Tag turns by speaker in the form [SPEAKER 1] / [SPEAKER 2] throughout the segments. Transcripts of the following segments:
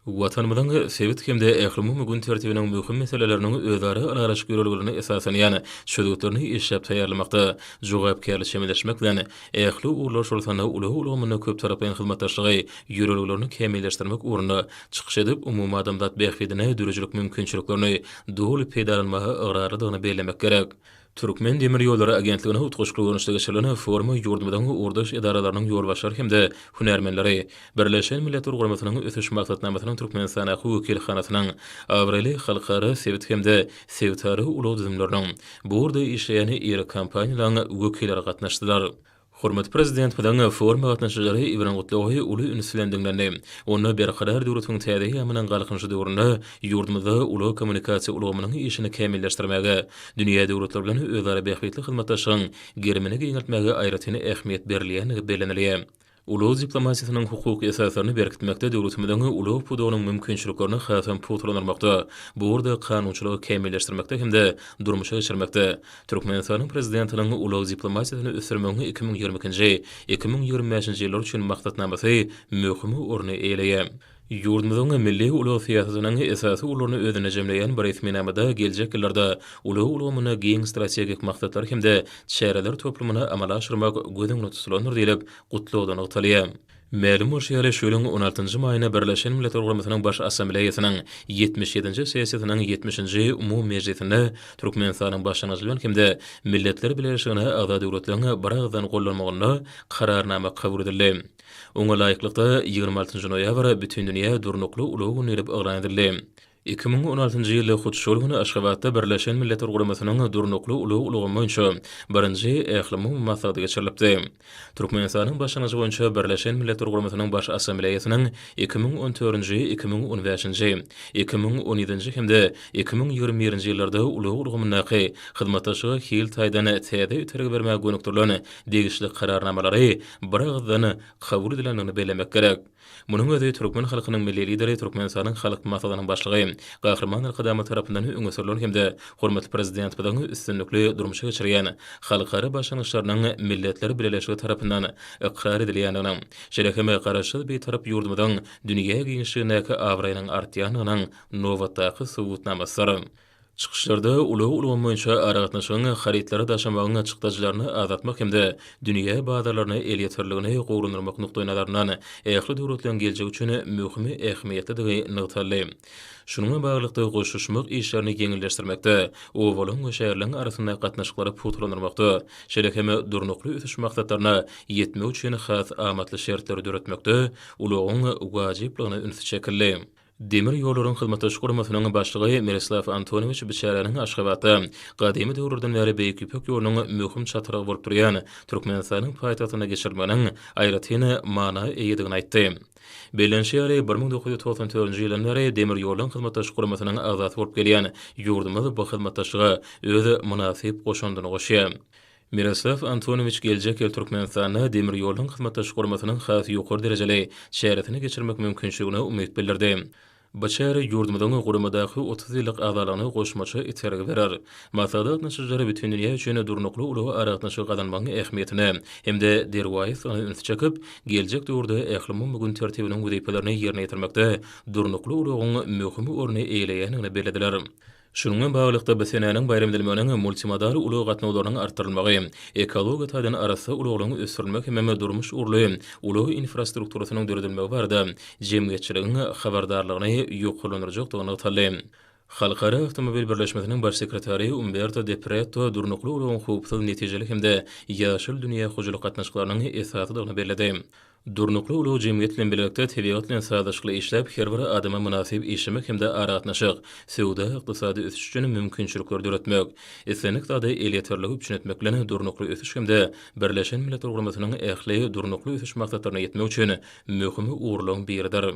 [SPEAKER 1] Watanymyzyň sebit hem-de ählumumy gün tertibiniň möhüm meseleleriniň özara ylalaşyk ýörelgelerine esaslanýan çözgütlerini işläp taýýarlamakda jogapkärli çemeleşmek bilen, ähli ugurlar, şol sanda ulag ulgamynda köptaraplaýyn hyzmatdaşlygy ýörelgelerini kämilleşdirmek ugrunda çykyş edip, umumadamzat bähbidine döredijilik mümkinçiliklerini doly peýdalanmaga ygrarlydygyny bellemek gerek. Türkmen demir ýollary agentligine utgaşykly görnüşde geçirilen foruma ýurdumyzyň ugurdaş edaralarynyň ýolbaşçylary hem-de hünärmenleri, Birleşen Milletler Guramasynyň Ösüş Maksatnamasynyň Türkmenistandaky wekilhanasynyň, abraýly halkara, sebit hem-de sebitara ulag düzümleriniň, bu ugurda işleýän iri kompaniýalaryň wekilleri gatnaşdylar. Hormatly Prezidentimiziň foruma gatnaşyjylary iberen Gutlagy uly üns bilen diňlendi. Onda Berkarar döwletiň täze eýýamynyň Galkynyşy döwründe ýurdumyzda ulag-kommunikasiýa ulgamynyň işini kämilleşdirmäge, dünýä döwletleri bilen özara bähbitli hyzmatdaşlygyň gerimini giňeltmäge aýratyn ähmiýet berilýändigi bellenilýär. Ulag diplomatiýasynyň hukuk esaslaryny berkitmekde döwletimiziň ulag pudagynyň mümkinçiliklerini hasam pugtalandyrmakda, bu ugurda kanunçylygy kämilleşdirmekde hem-de durmuşa geçirmekde Türkmenistanyň Prezidentiniň ulag diplomatiýasyny ösdürmegiň 2022-nji, 2025-nji ýyllar üçin Maksatnamasy möhüm orny eýeleýär. Ýurdumyzyň milli ulag syýasatynyň esasy ugurlaryny özünde jemleýän bu resminamada geljek ýyllarda ulag ulgamynda giň strategik maksatlar hem-de çäreler toplumyny amala aşyrmak göz öňünde tutulandyr diýlip, gutlagda nygtalýar. Mälim bolşy ýaly, şu ýylyň on altynjy maýynda Birleşen Milletler Guramasynyň Baş Assambleýasynyň ýetmiş ýedinji sessiýasynyň ýetmişinji umumy mejlisinde Türkmenistanyň başlangyjy bilen hem-de Milletler Bileleşigine agza döwletleriň biragyzdan gollanmagynda Kararnama kabul edildi. Oňa laýyklykda, ýigrimi altynjy noýabr Bütindünýä durnukly ulag güni diýlip yglan edildi. 2016-njy ýylda hut şol gün Aşgabatda Birleşen Milletler Guramasynyň Durnukly ulag ulgamy boýunça birinji ählumumy maslahaty geçirilipdi. Türkmenistanyň başlangyjy boýunça Birleşen Milletler Guramasynyň Baş Assambleýasynyň 2014-nji, 2015-nji, 2017-nji hem-de 2021-nji ýyllarda ulag ulgamyndaky hyzmatdaşlyga hil taýdan täze itergi bermäge gönükdirilen degişli Kararnamalary biragyzdan kabul edilendigini bellemek gerek. Munuň özi türkmen halkynyň Milli Lideri, Türkmenistanyň Halk Maslahatynyň Başlygy Gahryman Arkadagymyz tarapyndan öňe sürlen hem-de hormatly Prezidentimiziň üstünlikli durmuşa geçirýän halkara başlangyçlarynyň Milletler Bileleşigi tarapyndan ykrar edilýändiginiň, şeýle hem Garaşsyz, Bitarap ýurdumyzyň dünýä giňişligindäki abraýynyň artýandygynyň nobatdaky subutnamasydyr. Çykyşlarda ulag ulgamy boýunça aragatnaşygyň harytlary daşamagyň çykdajylaryny azaltmak hem-de dünýä bazarlaryna elýeterligini gowulandyrmak nukdaýnazaryndan ähli döwletleriň geljegi üçin möhüm ähmiýetlidigi nygtaldy. Şunuň bilen baglylykda, goşulyşmak işlerini ýeňilleşdirmekde, obalaryň we şäherleriň arasyndaky gatnaşyklary pugtalandyrmakda, şeýle hem Durnukly ösüş maksatlaryna ýetmek üçin has amatly şertleri döretmekde ulagyň wajyplygyna üns çekildi. Demir ýollaryň hyzmatdaşlyk guramasynyň başlygy Miroslaw Antonowiç bu çäräniň Aşgabatda gadymy döwürlerden bäri Beýik Ýüpek ýolunyň möhüm çatrygy bolup durýan Türkmenistanyň paýtagtynda geçirilmeginiň aýratyn mana eýedigini aýtdy. Bellenişi ýaly, 1994-nji ýyldan bäri Demir ýollaryň hyzmatdaşlyk guramasynyň agzasy bolup gelýän ýurdumyz bu hyzmatdaşlyga öz mynasyp goşandyny goşýar. Miroslaw Antonowiç geljek ýyl Türkmenistanda Demir ýolunyň hyzmatdaşlyk guramasynyň has ýokary derejeli çäresini geçirmek mümkinçiligine umyt bildirdi. Bu çäre ýurdumyzyň guramadaky 30 ýyllyk agzalygyna goşmaça itergi berer. Maslahata gatnaşyjylar bütin dünýä üçin durnukly ulag aragatnaşygy gazanmagyň ähmiýetine hem-de derwaýyslygyna ünsi çekip, geljek döwürde ählumumy gün tertibiniň wezipelerini ýerine ýetirmekde durnukly ulagyň möhüm orny eýeleýändigini bellediler. Şunuň bilen baglylykda, bu senäniň baýram edilmeginiň multimodal ulag gatnawlarynyň artdyrylmagy, ekologiýa taýdan arassa ulaglaryň ösdürilmegi hemem durmuş ugurly ulag infrastrukturasynyň döredilmegi barada jemgyýetçiligiň habardarlygyny ýokarlandyrjakdygy nygtaldy. Halkara awtomobil birleşmesiniň baş sekretary Umberto De Pretto durnukly ulagyň howpsuz, netijeli hem-de ýaşyl dünýä hojalyk gatnaşyklarynyň esasydygyny belledi. Durnukly ulag jemgyýet bilen bilelikde tebigat bilen sazlaşykly işläp, her bir adama mynasyp işlemek hem-de aragatnaşyk, söwda, ykdysady ösüş üçin mümkinçilikleri döretmek, islendik zada elýeterligi üpjün etmek bilen durnukly ösüş hem-de Birleşen Milletler Guramasynyň ähli Durnukly ösüş maksatlaryna ýetmek üçin möhüm ugurlaryň biridir.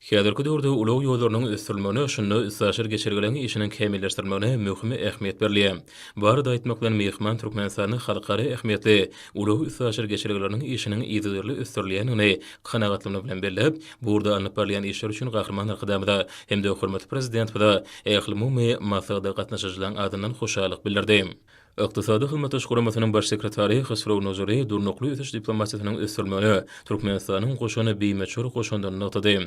[SPEAKER 1] Häzirki döwürde ulag ýollarynyň ösdürilmegine, şunda üstaşyr geçelgeleriň işiniň kämilleşdirilmegine möhüm ähmiýet berilýär. Bu barada aýtmak bilen, myhman Türkmenistanda halkara ähmiýetli ulag-üstaşyr geçelgeleriniň işiniň yzygiderli ösdürilýändigini kanagatlanma bilen belläp, bu ugurda alnyp barylýan işler üçin Gahryman Arkadagymyza hem-de hormatly Prezidentimize ählumumy maslahata gatnaşyjylaryň adyndan hoşallyk bildirdi. Ykdysady Hyzmatdaşlyk Guramasynyň Baş sekretary Hysrow Nozuri durnukly ösüş diplomatiýasynyň ösdürilmegine Türkmenistanyň goşan bimöçber goşandyny nygtady.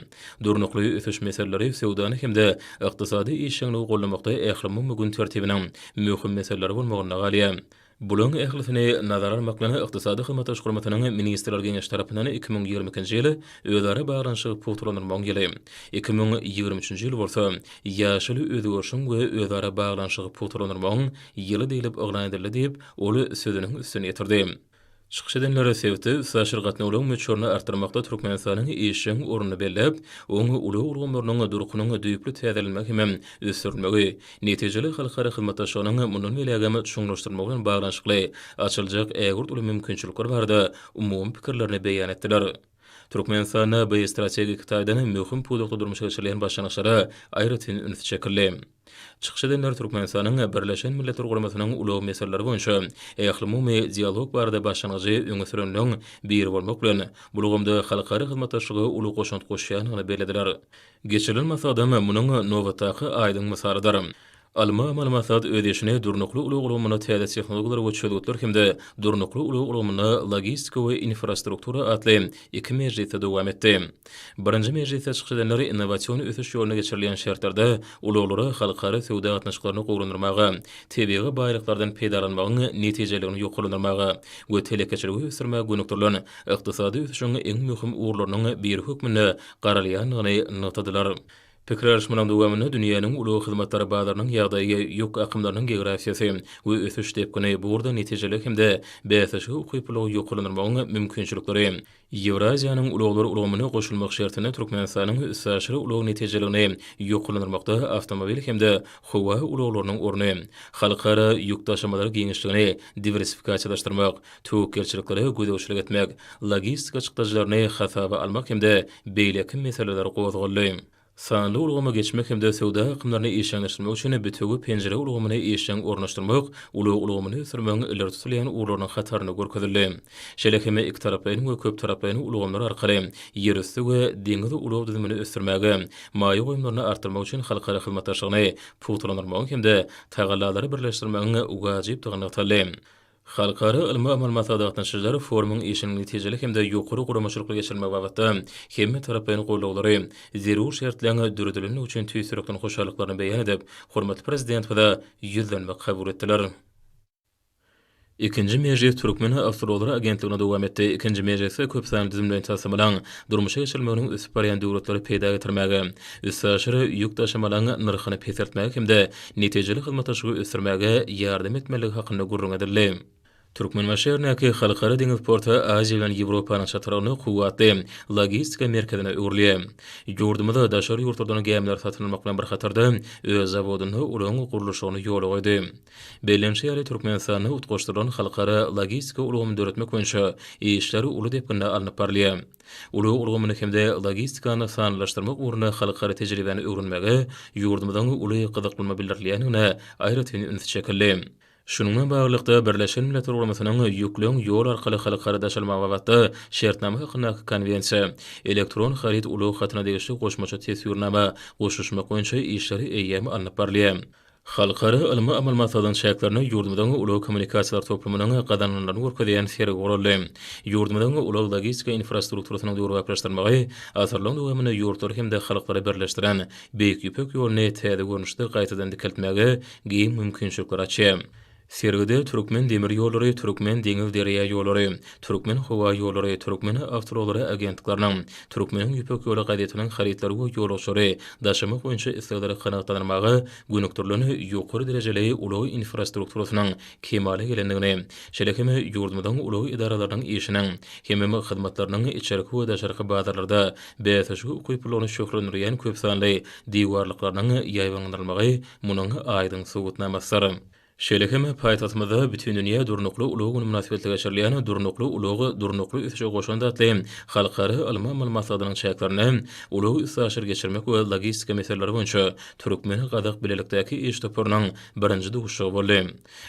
[SPEAKER 1] Durnukly ösüş meseleleri söwdany hem-de ykdysady işjeňligi goldamakda ählumumy gün tertibiniň möhüm meseleleri bolmagynda galýar. Bularyň ählisini nazara almak bilen, Ykdysady Hyzmatdaşlyk Guramasynyň Ministrler Geňeşi tarapyndan 2022-nji ýyl Özara baglanyşygy pugtalandyrmagyň ýyly, 2023-nji ýyl bolsa Ýaşyl özgerişiň we özara baglanyşygy pugtalandyrmagyň ýyly diýlip yglan edildi diýip, ol sözüniň üstüni ýetirdi. Çykyş edenler sebitde üstaşyr gatnawlaryň möçberini artdyrmakda Türkmenistanyň işjeň ornuny belläp, oň ulag ulgamlarynyň durkunyň düýpli täzelenmegi hemem ösdürilmegi, netijeli halkara hyzmatdaşlygynyň mundan beýlägem çuňlaşdyrylmagy bilen baglanyşykly açyljak ägirt uly mümkinçilikler barada umumy pikirlerini beýan etdiler. Türkmenistanda bu strategik taýdan möhüm pudakda durmuşa geçirilýän başlangyçlara aýratyn üns çekildi. Çykyş edenler Türkmenistanyň Birleşen Milletler Guramasynyň ulag meseleleri boýunça ählumumy dialog barada başlangyjy öňe sürenleriň biri bolmak bilen, bu ulgamda halkara hyzmatdaşlyga uly goşant goşýandygyny bellediler. Geçirilen maslahatam munuň nobatdaky aýdyň mysalydyr. Ylmy-amaly maslahat öz işini durnukly ulag ulgamynda täze tehnologiýalar we çözgütler hem-de durnukly ulag ulgamynda logistika we infrastruktura atly iki mejlisde dowam etdi. Birinji mejlisde çykyş edenler innowasion ösüş ýoluna geçirilýän şertlerde ulaglara halkara söwda gatnaşyklaryny gowulandyrmaga, tebigy baýlyklardan peýdalanmagyň netijeliligini ýokarlandyrmaga we telekeçiligi ösdürmäge gönükdirilen ykdysady ösüşiň iň möhüm ugurlarynyň biri hökmünde garalýandygyny nygtadylar. Pikir alyşmalaryň dowamynda dünýäniň ulag hyzmatlary bazarynyň ýagdaýy, ýük akymlarynyň geografiýasy we ösüş depgini, bu ugurda netijeliligi hem-de bäsleşige ukyplylygy ýokarlandyrmagyň mümkinçilikleri, Ýewraziýanyň ulaglar ulgamyna goşulmak şertinde Türkmenistanyň üstaşyr ulag netijeligini ýokarlandyrmakda awtomobil hem-de howa ulaglarynyň orny, halkara ýük daşamalary giňişligini diwersifikasiýalaşdyrmak, töwekgelçiliklere gözegçilik etmek, logistika çykdajylaryny hasaba almak hem-de beýleki meseleler gozgaldy. Sanly ulgama geçmek hem-de söwda akymlaryny işjeňleşdirmek üçin bitewi penjire ulgamyny işjeň ornaşdyrmak ulag ulgamyny ösdürmegiň ileri tutulýan ugurlarynyň hatarynda görkezildi. Şeýle hem ikitaraplaýyn we köptaraplaýyn ulgamlar arkaly ýerüsti we deňiz ulag düzümini ösdürmäge, maýa goýumlaryny artdyrmak üçin halkara hyzmatdaşlygyny pugtalandyrmagyň hem-de tagallalary birleşdirmegiň wajypdygy nygtaldy. Halkara ylmy-amaly maslahata gatnaşyjylar forumyň işiniň netijeli hem-de ýokary guramaçylykly geçirilmegi babatda hemmetaraplaýyn goldawlary, zerur şertleň döredilendigi üçin tüýs ýürekden hoşallyklaryny beýan edip, hormatly Prezidentimize ýüzlenme kabul etdiler. Ikinji mejlis Türkmen awtoulaglary agentliginde dowam etdi. Ikinji mejlisde köp sanly düzümleýin taslamalaryň durmuşa geçirilmeginiň ösüp barýan döwletlere peýda getirmäge, üstaşyr ýük daşamalaryň nyrhyny peseltmäge hem-de netijeli hyzmatdaşlygy ösdürmäge ýardam etmelidigi hakynda gürrüň edildi. Türkmenbaşy şäherindäki Halkara deňiz porty Aziýa bilen Ýewropanyň çatrygynda kuwwatly logistika merkezine öwrülýär. Ýurdumyz daşary ýurtlardan gämileri satyn almak bilen bir hatarda, öz zawodynda olaryň gurluşygyny ýola goýdy. Bellenişi ýaly, Türkmenistanda utgaşdyrylan halkara logistika ulgamyny döretmek boýunça işler uly depginde alnyp barylýar. Ulag ulgamyny hem-de logistikany sanlylaşdyrmak ugrunda halkara tejribäni öwrenmäge ýurdumyzyň uly gyzyklanma bildirilýändigine aýratyn üns çekildi. Şunuň bilen baglylykda, Birleşen Milletler Guramasynyň Ýükleň ýol arkaly halkara daşalmagy babatda şertnama hakyndaky Konwensiýa, Elektron haryt ulag hatyna degişli goşmaça teswirnama goşulyşmak boýunça işler eýýäm alnyp barylýar. Halkara ylmy-amaly maslahatyň çäklerinde ýurdumyzyň ulag-kommunikasiýalar toplumynyň gazananlaryny görkezýän sergi guraldy. Ýurdumyzyň ulag-logistika infrastrukturasynyň döwrebaplaşdyrylmagy asyrlaryň dowamynda ýurtlary hem-de halklary birleşdiren Beýik Ýüpek ýoluny täze görnüşde gaýtadan dikeltmäge giň mümkinçilikleri açýar. Sergide Türkmen demir ýollary, Türkmen deňiz derýa ýollary, Türkmen howa ýollary, Türkmen awtoulaglary agentlikleriniň, Türkmeniň Ýüpek ýoly gazetiniň harytlary we ýolagçylary daşamak boýunça islegleri kanagatlandyrmaga gönükdirilen ýokary derejeli ulag infrastrukturasynyň kemala gelendigini, şeýle hem ýurdumyzyň ulag edaralarynyň işiniň hemem hyzmatlarynyň içerki we daşarky bazarlarda bäsleşige ukyplylygyny şöhlelendirýän köpsanly diwarlyklarynyň ýaýbaňlandyrylmagy munuň aýdyň subutnamasydyr. Şeýle hem paýtagtymyzda Bütindünýä durnukly ulag güni mynasybetli geçirilýän Durnukly ulag, durnukly ösüşe goşant atly halkara ylmy-amaly maslahatynyň çäklerinde ulag-üstaşyr geçirmek we logistika meseleleri boýunça türkmen-gazak bilelikdäki iş toparynyň birinji duşuşygy boldy.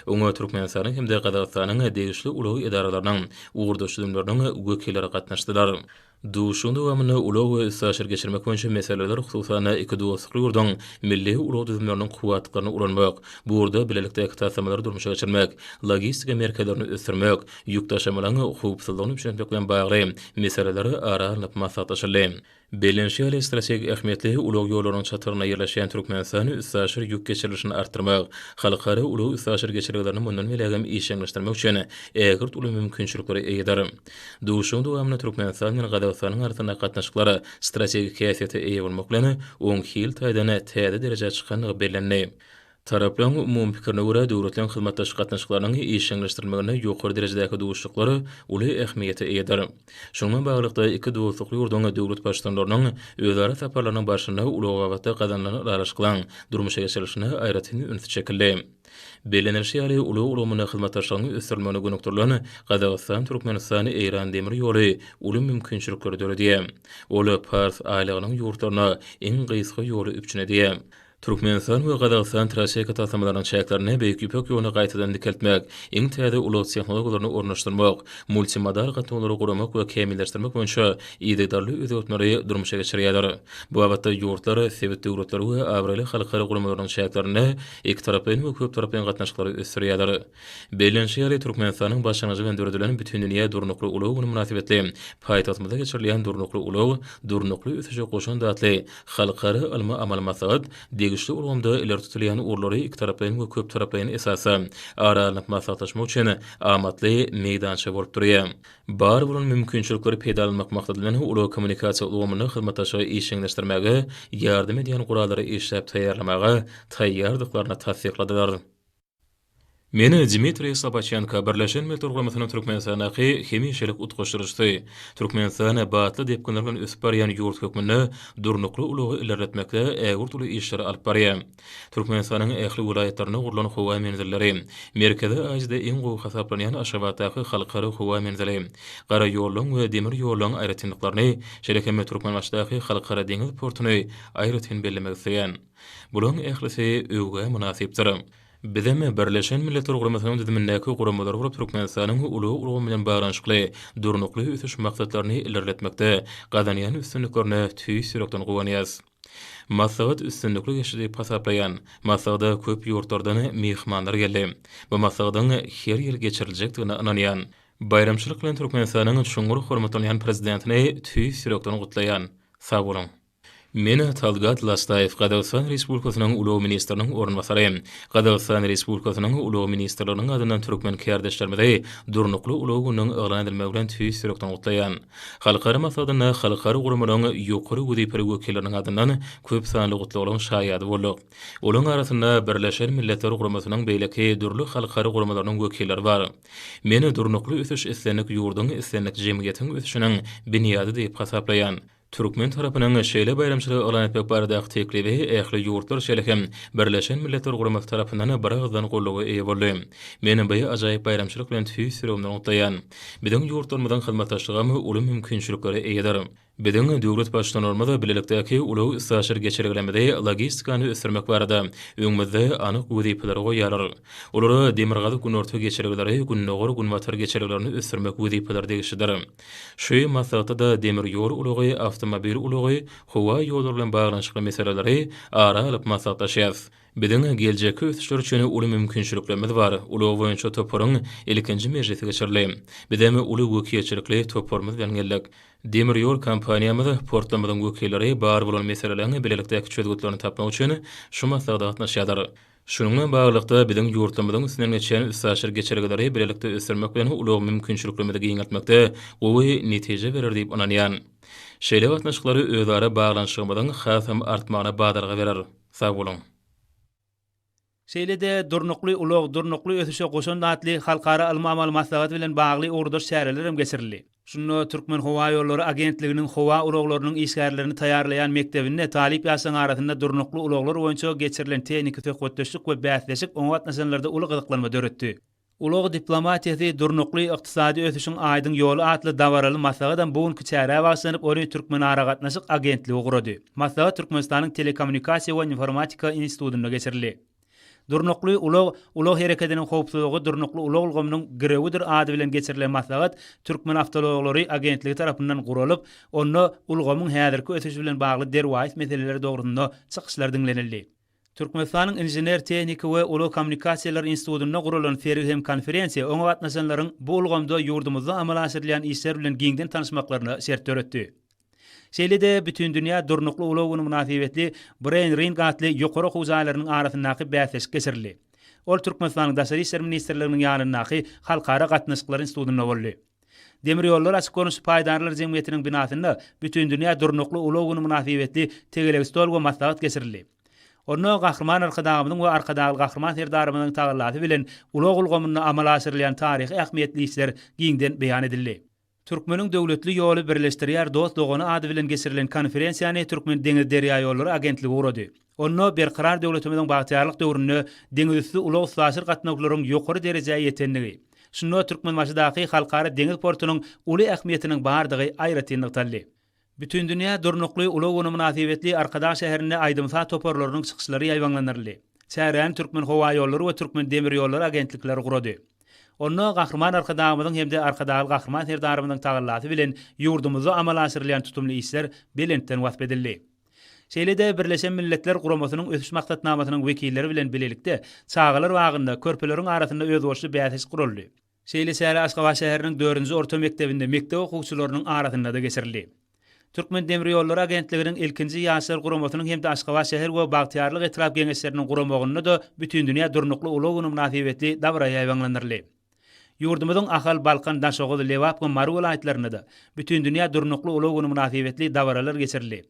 [SPEAKER 1] Oňa Türkmenistanyň hem-de Gazagystanyň degişli ulag edaralarynyň, ugurdaş düzümleriniň wekilleri gatnaşdylar. Duşuşygyň dowamynda ulag we üstaşyr geçirmek boýunça meseleler, hususan-da, iki dostlukly ýurduň milli ulag düzümleriniň kuwwatlyklaryny ulanmak, bu ugurda bilelikdäki taslamalary durmuşa geçirmek, logistika merkezlerini ösdürmek, ýük daşamalaryň howpsuzlygyny üpjün etmek bilen bagly meseleler ara alnyp maslahatlaşyldy. Bellenişi ýaly, strategik ähmiýetli ulag ýollarynyň çatrygynda ýerleşýän Türkmenistan üstaşyr ýük geçirilişini artdyrmak, halkara ulag-üstaşyr geçelgelerini mundan beýlägem işjeňleşdirmek üçin ägirt uly mümkinçiliklere eýedir. Duşuşygyň dowamynda Türkmenistan bilen Gazagystanyň arasyndaky gatnaşyklar strategik häsiýete eýe bolmak bilen, oň hil taýdan täze derejä çykandygy bellendi. Taraplaryň umumy pikirine görä, döwletleriň hyzmatdaşlyk gatnaşyklarynyň işjeňleşdirilmeginde ýokary derejedäki duşuşyklar uly ähmiýete eýedir. Şunuň bilen baglylykda, iki dostlukly ýurduň döwlet Baştutanlarynyň özara saparlarynyň barşynda ulag babatda gazanylan ylalaşyklaryň durmuşa geçirilişine aýratyn üns çekildi. Bellenilişi ýaly, ulag ulgamynda hyzmatdaşlygyň ösdürilmegine gönükdirilen Gazagystan, Türkmenistan, Eýran demir ýoly uly mümkinçilikleri döredýär. Ol Pars aýlagynyň ýurtlaryna iň gysga ýoly üpjün edýär. Türkmenistan we Gazagystan traseka taslamalarynyň çäklerinde Beýik Ýüpek ýoluny gaýtadan dikeltmek, iň täze ulag tehnologiýalaryny ornaşdyrmak, multimodal gatnawlary guramak we kämilleşdirmek boýunça yzygiderli özgertmeleri durmuşa geçirýärler. Bu babatda ýurtlar sebit döwletleri we abraýly halkara guramalarynyň çäklerinde ikitaraplaýyn we köptaraplaýyn gatnaşyklary ösdürýärler. Bellenişi ýaly, Türkmenistanyň başlangyjy bilen döredilen Bütindünýä durnukly ulag güni mynasybetli paýtagtymyzda geçirilýän Durnukly ulag, durnukly ösüşe goşant atly halkara ylmy-amaly maslahat degişli ulgamda ileri tutulýan ugurlary ikitaraplaýyn we köptaraplaýyn esasda ara alnyp maslahatlaşmak üçin amatly meýdança bolup durýar. Bar bolan mümkinçilikleri peýdalanmak maksady bilen ulag-kommunikasiýa ulgamynda hyzmatdaşlygy işjeňleşdirmäge ýardam edýän gurallary işläp taýýarlamaga taýýardyklaryny tassykladylar. Men Dmitriý Sloboçenko, Birleşen Milletler Guramasynyň Türkmenistandaky hemişelik utgaşdyryjysy. Türkmenistan batly depginler bilen ösüp barýan ýurt hökmünde durnukly ulagy ilerletmekde ägirt uly işleri alyp barýar. Türkmenistanyň ähli welaýatlarynda gurlan howa menzilleri, Merkezi Aziýada iň gowy hasaplanýan Aşgabatdaky Halkara howa menzili, gara ýollaryň we demir ýollaryň aýratynlyklaryny, şeýle hem Türkmenbaşydaky Halkara deňiz portuny aýratyn bellemek isleýän. Bularyň ählisi öwgä mynasypdyr. Bizem Birleşen Milletler Guramasynyň düzümindäki guramalar bolup Türkmenistanyň ulag ulgamy bilen baglanyşykly Durnukly ösüş maksatlaryny ilerletmekde gazanýan üstünliklerine tüýs ýürekden guwanýarys. Maslahat üstünlikli geçdi diýip hasaplaýan. Maslahata köp ýurtlardan myhmanlar geldi. Bu maslahatyň her ýyl geçiriljekdigine ynanýan. Baýramçylyk bilen Türkmenistanyň çuňňur hormatlanýan Prezidentini tüýs ýürekden gutlaýan. Sag boluň! Men Talgat Lastaýew, Gazagystan Respublikasynyň Ulag ministriniň orunbasary. Gazagystan Respublikasynyň Ulag ministrliginiň adyndan türkmen kärdeşlerimizi Durnukly ulag gününiň yglan edilmegi bilen tüýs ýürekden gutlaýan. Halkara maslahatynda halkara guramalaryň ýokary wezipeli wekilleriniň adyndan köp sanly gutlaglaryň şaýady bolduk. Olaryň arasynda Birleşen Milletler Guramasynyň beýleki dürli halkara guramalarynyň wekilleri bar. Men durnukly ösüş islendik ýurduň, islendik jemgyýetiň ösüşiniň binýady diýip hasaplaýan. Türkmen tarapynyň şeýle baýramçylygy yglan etmek baradaky teklibi ähli ýurtlar, şeýle hem Birleşen Milletler Guramasy tarapyndan biragyzdan goldawa eýe boldy. Men bu ajaýyp baýramçylyk bilen tüýs ýüregimden gutlaýan. Biziň ýurtlarymyzyň hyzmatdaşlygam uly mümkinçiliklere eýedir. Biziň döwlet Baştutanlarymyz bilelikdäki ulag-üstaşyr geçelgelerimizi, logistikany ösdürmek barada öňümizde anyk wezipeleri goýýarlar. Olara Demirgazyk-Günorta geçelgeleri, Gündogar-Günbatar geçelgelerini ösdürmek wezipeleri degişlidir. Şu maslahatda-da demir ýol ulagy, awtomobil ulagy, howa ýollary bilen baglanyşykly meseleleri ara alyp maslahatlaşýarys. Biziň geljekki ösüşler üçin uly mümkinçiliklerimiz bar. Ulag boýunça toparyň ilkinji mejlisi geçirildi. Bizem uly wekilçilikli toparymyz bilen geldik. Demir ýol kompaniýamyz, portlarymyzyň wekilleri bar bolan meseleleriň bilelikdäki çözgütlerini tapmak üçin şu maslahata gatnaşýarlar. Şunuň bilen baglylykda, biziň ýurtlarymyzyň üstünden geçýän üstaşyr geçelgeleri bilelikde ösdürmek bilen ulag mümkinçiliklerimizi giňeltmekde gowy netije berer diýip ynanýan. Şeýle gatnaşyklary özara baglanyşygymyzyň hasam artmagyna badalga berer. Sag boluň!
[SPEAKER 2] Şeýle-de Durnukly ulag, durnukly ösüşe goşant atly halkara ylmy-amaly maslahat bilen bagly ugurdaş çäreler hem geçirildi. Şunda Türkmenhowaýollary agentliginiň howa ulaglarynyň işgärlerini taýýarlaýan mekdebinde talyp ýaşlaryň arasynda durnukly ulaglar boýunça geçirilen tehniki söhbetdeşlik we bäsleşik oňa gatnaşanlarda uly gyzyklanma döretdi. Ulag diplomatiýasy, durnukly ykdysady ösüşiň aýdyň ýoly atly dabaraly maslahatam bu günki çärä bagyşlanyp, ony Türkmenaragatnaşyk agentligi gurady. Maslahat Türkmenistanyň Telekommunikasiýa we informatika institutynda geçirildi. Durnukly ulag, ulag herekediniň howpsuzlygy durnukly ulag ulgamynyň girewidir ady bilen geçirilen maslahat Türkmenawtoulaglary agentligi tarapyndan guralyp, onda ulgamyň häzirki ösüşi bilen bagly derwaýys meseleler dogrusynda çykyşlar diňlenildi. Türkmenistanyň Inžener-tehniki we ulag kommunikasiýalar institutynda guralan sergi hem konferensiýa oňa gatnaşanlaryň bu ulgamda ýurdumyzda amala aşyrylýan işler bilen giňden tanyşmaklaryna şert döretdi. Şeýle-de Bütindünýä durnukly ulag güni mynasybetli Brain Ring atly ýokary okuw jaýlarynyň arasyndaky bäsleşik geçirildi. Ol Türkmenistanyň Daşary işler ministrliginiň ýanyndaky Halkara gatnaşyklary institutynda boldy. Demir ýollar açyk görnüşli paýdarlar jemgyýetiniň binasynda Bütindünýä durnukly ulag güni mynasybetli tegelek stol we maslahat geçirildi. Onda Gahryman Arkadagymyzyň we Arkadagly Gahryman Serdarymyzyň tagallasy bilen ulag ulgamynda amala aşyrylýan taryhy ähmiýetli işler giňden beýan edildi. Türkmeniň döwletli ýoly birleşdirýär dost-dogany ady bilen geçirilen konferensiýany Türkmendeňizderýaýollary agentligi gurady. Onda Berkarar döwletimiziň bagtyýarlyk döwründe deňizüsti ulag-üstaşyr gatnawlaryň ýokary derejä ýetendigi, şunda Türkmenbaşydaky Halkara deňiz portunyň uly ähmiýetiniň bardygy aýratyn nygtaldy. Bütindünýä durnukly ulag güni mynasybetli Arkadag şäherinde aýdym-saz toparlarynyň çykyşlary ýaýbaňlandyryldy. Çäräni Türkmenhowaýollary we Türkmendemirýollary agentlikleri gurady. Onda Gahryman Arkadagymyzyň hem-de Arkadagly Gahryman Serdarymyzyň tagallasy bilen ýurdumyzda amala aşyrylýan tutumly işler belentden wasp edildi. Şeýle-de Birleşen Milletler Guramasynyň Ösüş Maksatnamasynyň wekilleri bilen bilelikde çagalar bagynda körpeleriň arasynda özboluşly bäsleşik guraldy. Şeýle çäre Aşgabat şäheriniň dördünji orta mekdebinde mekdep okuwçylarynyň arasynda-da geçirildi. Türkmendemirýollary agentliginiň Ilkinji ýaşlar guramasynyň hem-de Aşgabat şäher we Bagtyýarlyk etrap Geňeşleriniň guramagynda-da Bütindünýä durnukly ulag güni mynasybetli dabara ýaýbaňlandyryldy. Ýurdumyzyň Ahal, Balkan, Daşoguz, Lebap we Mary welaýatlarynda-da Bütindünýä durnukly ulag güni mynasybetli dabaralar geçirildi.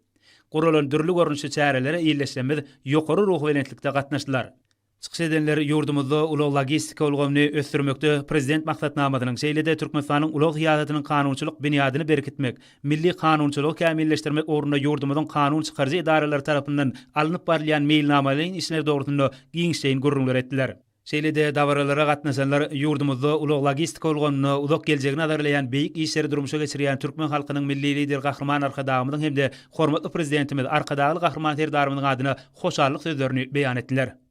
[SPEAKER 2] Guralan dürli görnüşli çärelere ildeşlerimiz ýokary ruhubelentlikde gatnaşdylar. Çykyş edenler ýurdumyzda ulag-logistika ulgamyny ösdürmekde Prezident maksatnamasynyň, şeýle-de Türkmenistanyň ulag syýasatynyň kanunçylyk binýadyny berkitmek, milli kanunçylygy kämilleşdirmek ugrunda ýurdumyzyň kanun çykaryjy edaralary tarapyndan alnyp barylýan meýilnamalaýyn işler dogrusynda giňişleýin gürrüňler etdiler. Şeýle-de dabaralara gatnaşanlar ýurdumyzda ulag-logistika ulgamynda uzak geljegi nazarlaýan beýik işleri durmuşa geçirýän türkmen halkynyň Milli Lideri Gahryman Arkadagymyzyň hem-de hormatly Prezidentimiz Arkadagly Gahryman Serdarymyzyň adyna hoşallyk sözlerini beýan etdiler.